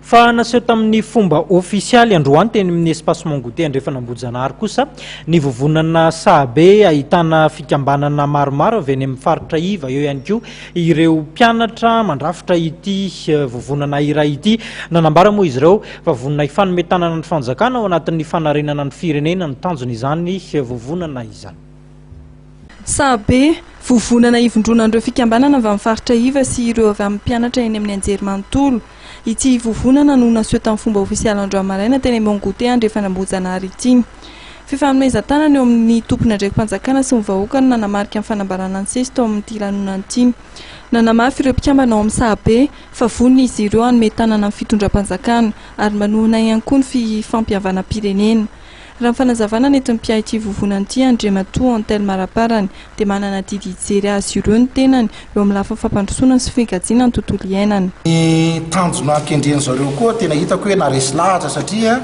Fa naseho tamin'ny fomba ofisialy androany teny amin'ny Espace Mont Goûter Andrefan'Ambohijanahary kosa ny vovonana Sahabe ahitana fikambanana maromaro avy any amin'ny faritra iva, eo ihany koa ireo mpianatra mandrafitra ity vovonana iray ity. Nanambara moa izy ireo fa vonona hifanome tanana ny fanjakana ao anatin'ny fanarenana ny firenena ny tanjona izany vovonana izany. Sahabe, vovonana ivondronan'ireo fikambanana avy amin'ny faritra iva sy ireo avy amin'ny mpianatra eny amin'ny anjerimanontolo. Ity vovonana no naseho tamin'ny fomba ofisialy androany maraina teny Mont Goûter Andrefan'Ambohijanahary ity. Fifanomezan-tanana eo amin'ny tompon'andraiki-panjakana sy ny vahoaka no nanamarika ny fanambarana nisesy tao amin'ity lanonana ity. Nanamafy ireo mpikambana ao amin'ny Sahabe fa vonona izy ireo hanome tanana ny fitondram-panjakana ary manohana ihany koa ny fampihavanam-pirenena. Raha ny fanazavana nentin'ny mpiahy ity vovonana ity, Andriamatoa Anthelme Raparany, dia manana adidy hijery azy ireo ny tenany eo amin'ny lafiny fampandrosoana sy fikajiana ny tontolo iainana. Ny tanjona kendren zareo koa tena hitako hoe naharesy lahatra satria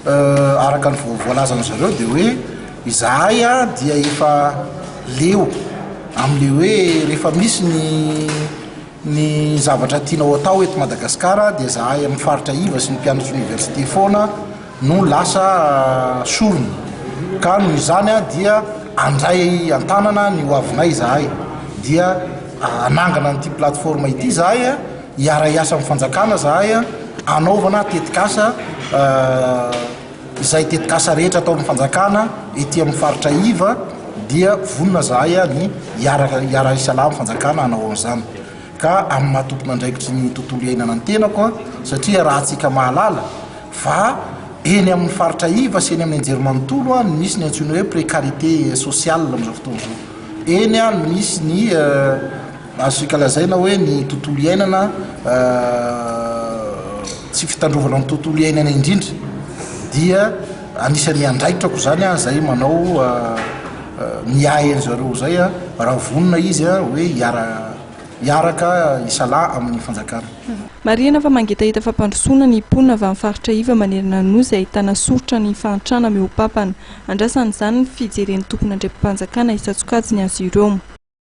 araka ny voalazan zareo dia hoe izahay dia efa leo amin'le hoe rehefa misy ny ny zavatra tianao atao eto Madagasikara dia zahay amin'ny faritra iva sy ny mpianatry université foana no lasa sorona ka noho izany dia andray an-tanana ny ho avinay izahay dia anangana an'ity plateforme ity izahay hiara-hiasa amin'ny fanjakana izahay anaovana tetikasa izay tetikasa rehetra ataon'ny fanjakana ety amin'ny faritra iva dia vonona izahay ny hiaraka hiara-hisalahy amin'ny fanjakana hanao an'izany ka amin'ny maha tompon'andraikitry ny tontolo iainana ny tenako satria raha antsika mahalala fa eny amin'ny faritra iva sy eny amin'ny anjerimanontolo no misy ny antsoina hoe précarité sociale amin'izao fotoana izao. Eny no misy ny azontsika lazaina hoe ny tontolo iainana tsy fitandrovana ny tontolo iainana indrindra dia anisan'ny andraikitrako izany izay manao miahy an'zareo izay raha vonona izy hoe hiara hiaraka hisalahy amin'ny fanjakana. Marihina fa mangetaheta fampandrosoana ny mponina avy amin'ny faritra iva manerana ny Nosy ahitana soritra ny fahantrana mihoa-papana. Andrasana izany ny fijeren'ny tompon'andraiki-panjakana isan-tsokajiny azy ireo.